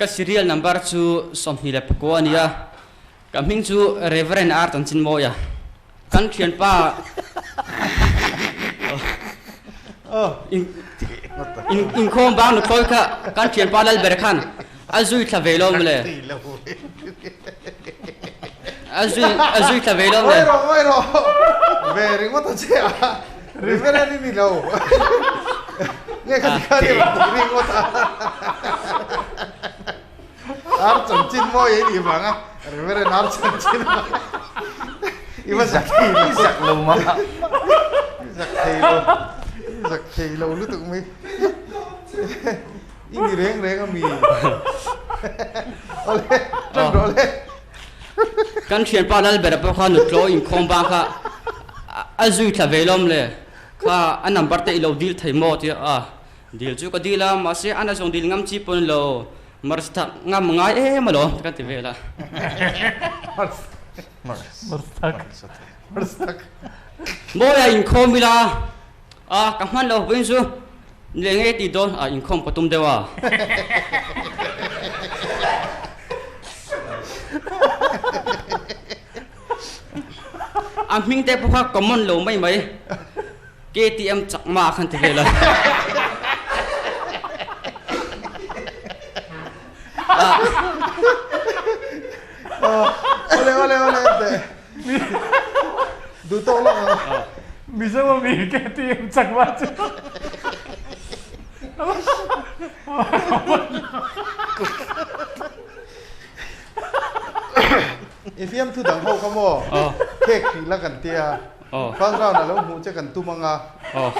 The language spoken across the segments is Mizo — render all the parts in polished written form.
serial number chu 24 a ni a, ka hming chu Reverend R Chanchinmawia. Kan thianpa inkhawm bang nuthlawi kha kan thianpa Lalber khan a zui thla ve lo mawle. A zui a zui thla ve lo mawle. Ngawi rawh ngawi rawh ve ringawt a che a Reverend i ni lo nge kha tikhan i rawn ti ringawt a Ar chanchin mawi ei nih vanga Reverend ar chanchin i va zak thei lo. I zak lo mah. I zak thei lo. I zak thei lo lutuk mai. I ni reng reng a mi. Awle, tan rawh le. Kan thianpa Lalbera pawh kha nutlaw inkhawm bang kha a zui thla ve lawm le. Kha a number te i lo dil thei maw tia a. Dil chu ka dil a, mahse a nazawng dil ngam chi pawn lo, Mars thak ngam ngai em alawm ka ti vel a. Mawi a inkhawm ila a, ka hman lo vawiin chu ni leh ngei tih dawn a inkhawm ka tum deuh a. A hming te pawh kha common lo mai mai. KTM chakma khan ti vel a. Ole ole ole te. Du tawk lawk ang. Mizo a mi KTM chakma chu. I fiamthu dang ho kha maw? Khek hrih la kan tia. First round a lo hmuh che kan tum anga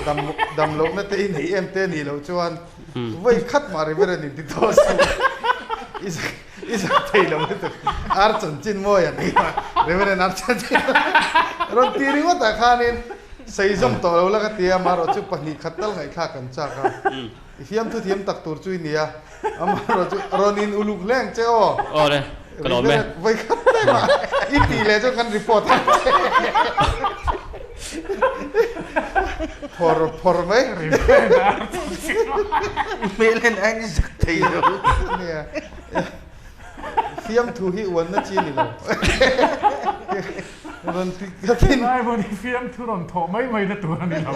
dam dam lohna te i nei em te nih loh chuan vawi khat mah Reverend in ti tawh suh i zak i zak thei lo lutuk ar chanchin mawi a ni a Reverend ar chanchin rawn ti ringawt ah khanin sei zawm tawh lo la ka ti a amaherawhchu pahnih khat tal ngaihthlak kan chak a i fiamthu thiam tak tur chu i ni a Amaherawh chu rawn in uluk hle ang che aw. Aw le, ka lawm e. Vawi khat mai mah i tih leh chuan kan report ang che. Phawr phawr mai. Hmel en aiin i zak thei lo. Nia. Fiamthu hi uanna chi ni lo. Rawn ti ka thin. Lai pawh ni fiamthu rawn thawh mai mai na tur a ni lo.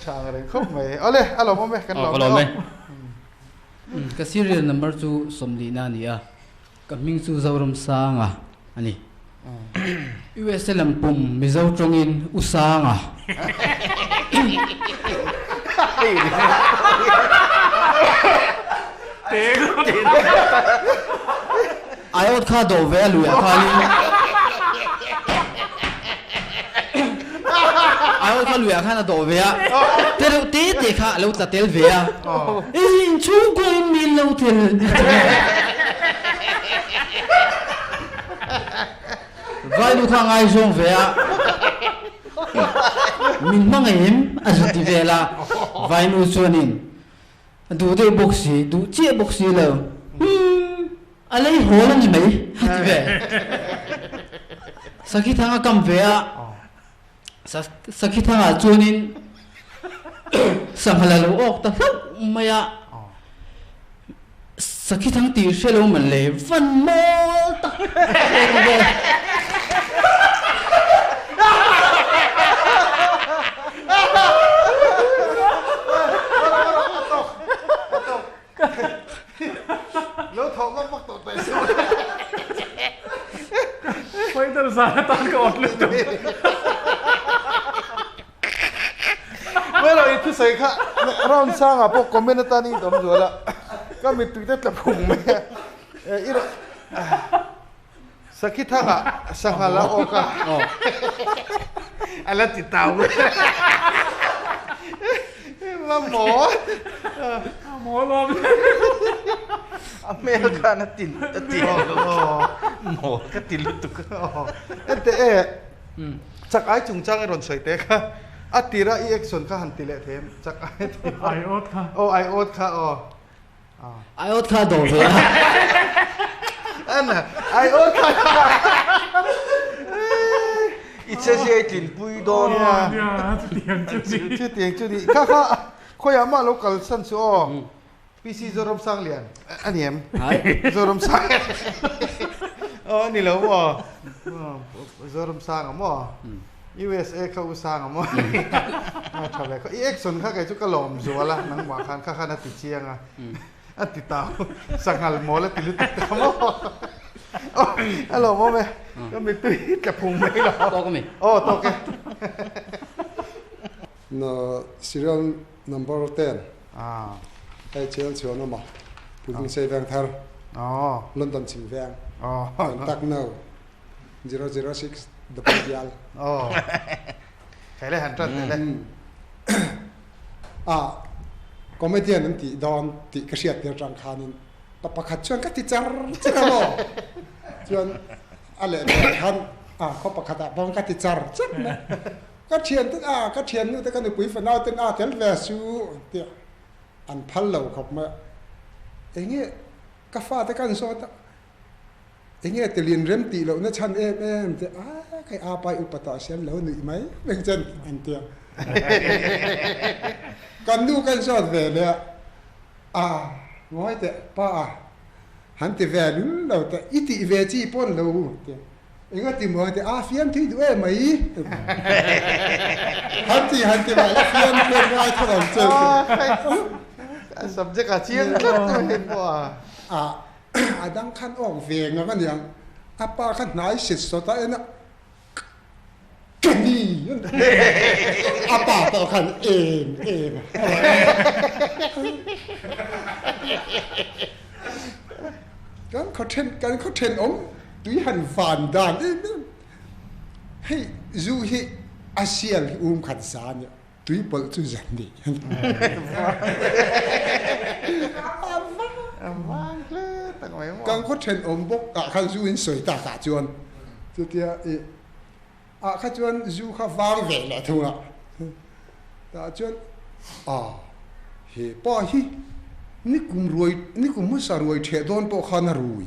Tha ang reng khawp mai. Awle, a lawmawm e, kan lawm e. Ka serial number chu sawmlihna a ni a, ka hming chu Zoramsanga a ni. USA lam pum Mizo tawngin U Sanga. Aiawt kha dawh ve a luiah khanin Aiawt kha luiah khan a dawh ve a, te reuh te te kha a lo tla tel ve a, Ei inchhungkaw in mi lo tel Vailu kha a ngaizawng ve a, min hmangaih em a zu ti vel a, Vainu chuanin A duh deuh bawk si, duh chiah bawk si lo. Humm, a lei hawl a ni mai, a ti ve. Sakhi thang a kam ve a, Sakhi thangah chuanin sangha la lo awk ta hlauh mai a. Sakhi thang tih hre lo man le, van mawl tak ka vel. Lo thawh vak vak tawh teh suh. Fighter zan atan ka awt lutuk. Well i thusawi kha round sangah pawh comment atan i awm zual a, ka mittui te tla phung mai a, i rawn Sakhi thangah sangha la awk a, a la ti tau mai a, va maw? A maw lawm le. A hmel khan a ti a ti maw ka ti lutuk a. Enteh e. Chak ai chungchang i rawn sawi teh kha a tira i action kha han ti leh thei em chak ai ti Ai awt kha. Aw ai awt kha aw. Ai awt kha dawh ve a. An ai awt kha. I I che zia i tlinpui dawn. Nia, chutiang chu ni. Chutiang chu ni. Kha kha khawiah mah lo kalsan suh aw. PC Zoramsanglian a ni em? Zoramsang aw a ni lo maw? Zoramsanga maw? USA kha U Sanga maw? A tha ve kha. I action kha kei chu ka lawm zual a, nangmah khan kha khan a ti chiang a. A ti tau sanghal mawl a ti lutuk ta maw? A lawm awm e. Ka mittui tla phung mai lo. Tawk a mi? Aw tawk e. Na serial number 10 hei chel chuan awm a Puilung Sei Veng Thar London Chhim Veng contact no 006 double dial a comedian an tih dawn tih ka hriat tir tang khanin pa pakhat chuan ka ti char char a maw chuan a lehpek khan a khaw pakhatah pawh ka ti char char mai. Ka thian ten a, ka thiannu te ka nupui fanau ten a tel ve su tih an phal lo khawp mai a. Enge ka fate kan zawt a, enge telin rem tih lohna chhan em em te a kei a pai upa tah siam lo nuih mai reng chen an ti a. Kan nu kan zawt ve leh a, a ngawi teh pa a han ti ve lul lo teh i tih ve chi pawn lo ti a. Enga ti maw ti a fiam thui duh em mai. Han ti han ti mah la fiam fiam ngai tho ang che. A subject a chiang tlat chu hei pawh a. A a dang khan awk ve ngam a niang. A pa kha hnai sit sawt a en a ka ni a pa pawh khan em em a. Kan khaw then kan khaw thenawm tui han van dan em em. Hei zu hi a sial hi um khat za nia tui pawlh chu zan ni. Kan khaw thenawm bawk ah khan zu in sawi tak ah chuan chutia i ah kha chuan zu kha vang ve leh thung a tah chuan a he pa hi ni kum ruai ni kum hmasa ruai theh dawn pawh khan a rui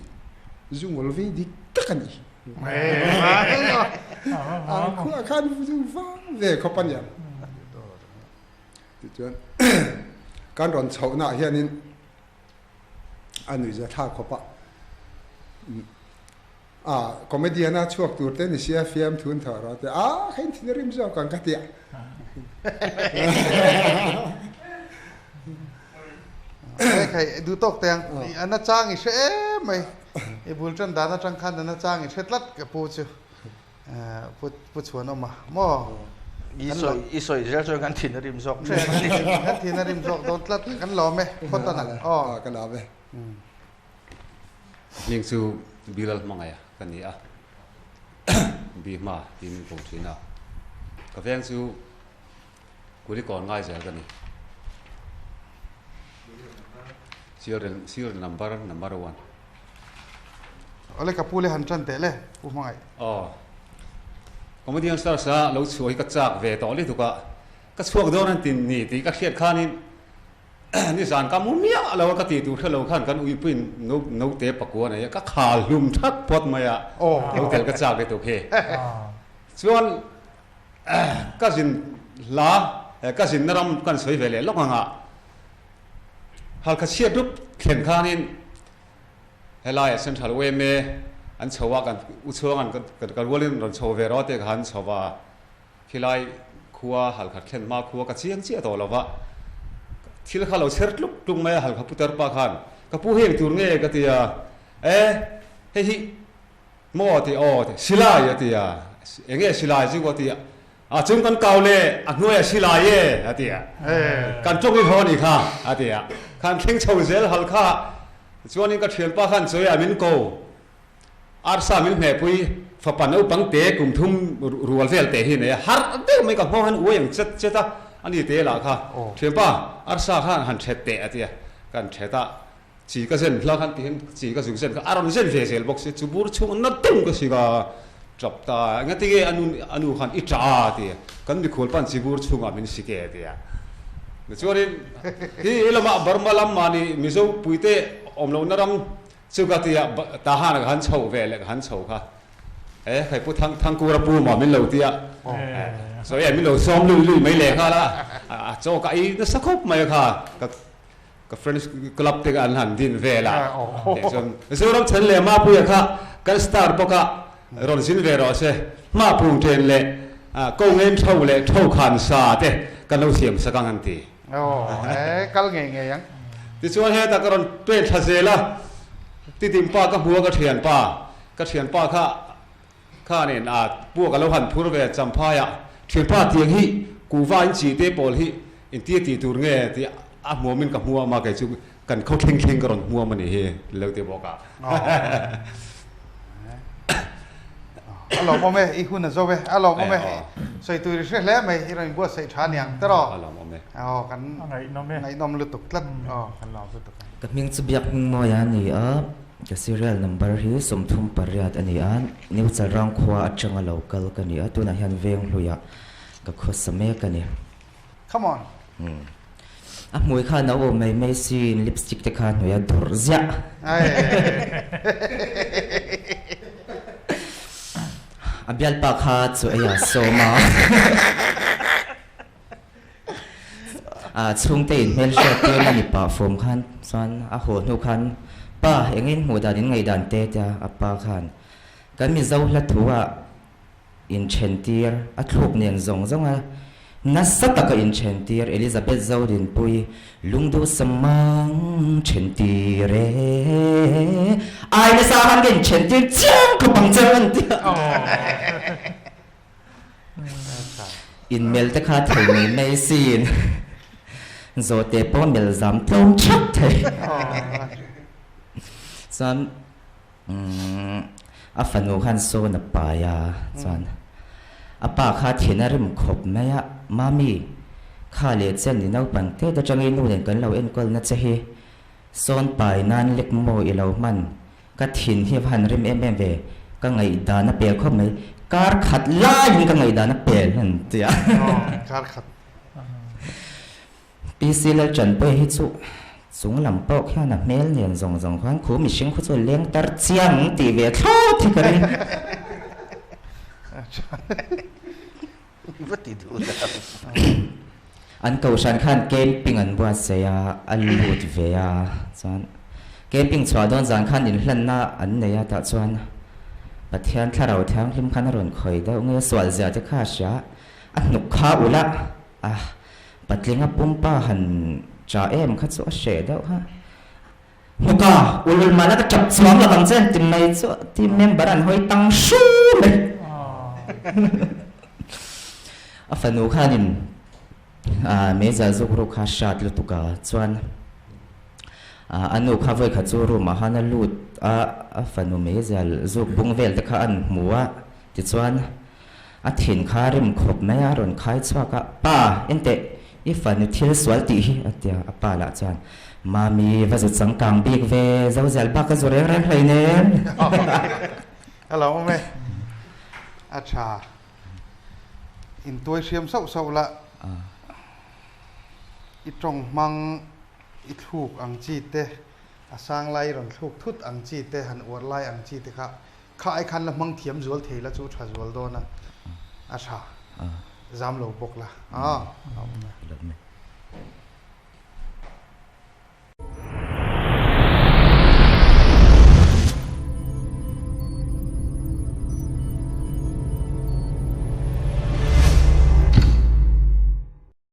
zu ngawl vei dik tak a ni a khuah khan zu vang ve khawp a nia tichuan kan rawn chhohna ah hianin a nuihza thlak khawp a. A comedian a chhuak tur te ni sia fiam thun tho rawh te a kha in thin a rim zawk ang ka tia. Hei khai duh tawk te ang a na chang i hre em mai i bul tan dan atang khan a na chang i hre tlat ka pu chu pu pu chhuan awm a maw I sawi i sawi zel chuan kan thin a rim zawk thin kan thin a rim zawk dawn tlat kan lawm e khawt a aw ka lawm e. Hming chu Bilal Hmangaih ka ni a, Bihma tiin min ko thin a. Ka veng chu Kulikawn ngai zel ka ni. Sir number number one. Awle ka pu le han tan teh le Pu Hmangaih. Aw. Comedian Stars a lo chhuah hi ka chak ve tawh lutuk a, ka chhuak dawn an ti ni tih ka hriat khanin Nizan ka mu miah lo a ka ti tur hre lo khan kan uipuiin no note pakua nei a ka khal hlum that phawt mai a lo tel ka chak lutuk hi. Chuan ka zin hla ka zinna ram kan sawi ve leh lawk ang a halkha chhiat rup thlen khanin helaiah Central yma an chho a kan u chhuang an ka rualin rawn chho ve rawh te kha an chho va. Khilai khua halkhat thlen hma khua ka chiang chiah tawh lo va, thil kha lo chher tluk tluk mai a halkha putar pa khan ka pu heng tur nge ka ti a, e hei hi maw a ti aw a ti silai a ti a, eng nge silai chu a ti a, a chung kan kau le a hnuaiah silai e a ti a, kan tawng i haw a nih kha a ti a, khan thleng chho zel halkha chuanin ka thianpa khan chawiah min ko. Arsa min hmehpui fapa naupang te kum thum rual vel te hi nei a, harh deuh mai ka nghawng hian uai ang chet chet a, a ni te lah kha thianpa arsa khan han thet teh a ti a, kan thet a, chi ka zen hla khan ti hian chi ka zuk zen kha a rawn zen ve zel bawk si, chu bur chhung na deuh ka si ka tap ta, engati nge a nu a nu khan i tah a ti a, kan mikhual pan chi bur chhungah min sik e a ti a, tichuanin hi lamah Burma lam mahni Mizo puite awm lohna ram Chu ka tia Tahan ka han chhoh ve leh ka han chho kha. E khai Pu Thang Thangkura pu maw min lo ti a, sawi e min lo sawm lui lui mai leh nghal a, a chaw ka ei nasa khawp mai a kha ka ka friends club te an han din vel a, teh chuan Zoram chhan leh Mapuia kha kan star bawk a, rawn zin ve rawh se, hma pung then leh ko ngen tho leh tho khan sa te kan lo siam sak ang an ti. Aw e kal ngei ngei ang. Tichuan hetah ka rawn pen thla zel a, Titimpa ka hmu a ka thianpa Ka thianpa kha khanin a puak a lo han phur ve champhai a, thianpa tiang hi kuhva in chi te pawl hi intia tih tur nge tih a hmuamin ka hmuam a, kei chu kan khaw thleng thleng ka rawn hmuam a nih hi lo ti bawk a. A lawmawm e, i hun a zo e, a lawmawm e, sawi tur i hre hle mai, i rawn inbuatsaih tha aniang tiraw? A lawmawm e. Aw kan ngaihnawm lutuk tlat, aw kan lawm lutuk e. Ka hming chu Biak Hmingmawia a ni a. Ka serial number hi 38 a ni a, New Chalrang khua atanga lo kal ka ni a, tunah hian Venghluiah ka khawsa mek a ni. Come on! A hmui kha no awm mai mai siin lipstick te kha hnuai a dawrh ziah. A bialpa kha chu ei a sawm a. A chhungte in hmelhriat tirna ni pah fawm khan chuan a haw hnu khan pa eng in hmuh dan in ngaihdan te tia a pa khan kan Mizo hla thu ah inthen tir a thluk nen zawng zawng a nasa taka inthen tir Elizabeth Zorinpui lungduh samang then tir e ai nasa khan ka inthen tir chiang khawp ang che an ti a. Inmel te kha thei mai mai sin. Zawhte pawh mel zam tlawm thap thei. Chuan a fanu khan sawn a pai a, chuan a pa kha thin a rim khawp mai a, Mami, kha leh chen i naupang tet atangin nu nen kan lo enkawl na che hi, sawn pai nan lek maw i lo hman? Ka thin hi a va han rim em em ve, ka ngaihdan a pel khawp mai, kar khat laiin ka ngaihdan a pel an ti a. Kar khat. PC Lalchanpuia hi chu chung lam pawh khian a hmel nen zawng zawng khan khu mihring khu chu a leng tar chiang tih ve thlawt hi ka ring. Va ti duh ta. An kohhran khan camping an buatsaih a, a lut ve a, chuan camping chhuah dawn zan khan inhlanna an nei a, tah chuan Pathian thlarau thianghlim khan a rawn khawi deuh nge sual zia te kha a hria, a hnuk kha ulh a, a patlinga pumpa han chah em kha chu a hreh deuh kha. Hnuka, ul ul mahla ka tap chuang lo ang che an ti mai chu team member an hawi tang hru mai. A fanu khanin meiza zuk ruk kha hrat lutuk a, chuan a nu kha vawi khat chu room ah khan a lut a, a fanu meiza zuk bung vel te kha an hmu a, tichuan a thin kha rim khawp mai a, a rawn khai chhuak a, Pa, enteh, i fanu thil sual tih hi, a ti a, a pa lah chuan, Mami, va zu changkang bik ve, zo zel bak ka zu reng reng hlei nen. Ka lo awm e, a tha. Intuai hriam sauh sauh lah, i tawng hmang, i thluk ang chi te, a sang lai i rawn thluk thut ang chi te, han uar lai ang chi te kha Kha ai khan la hmang thiam zual thei la chu tha zual dawn a, a tha zam lo bawk la a.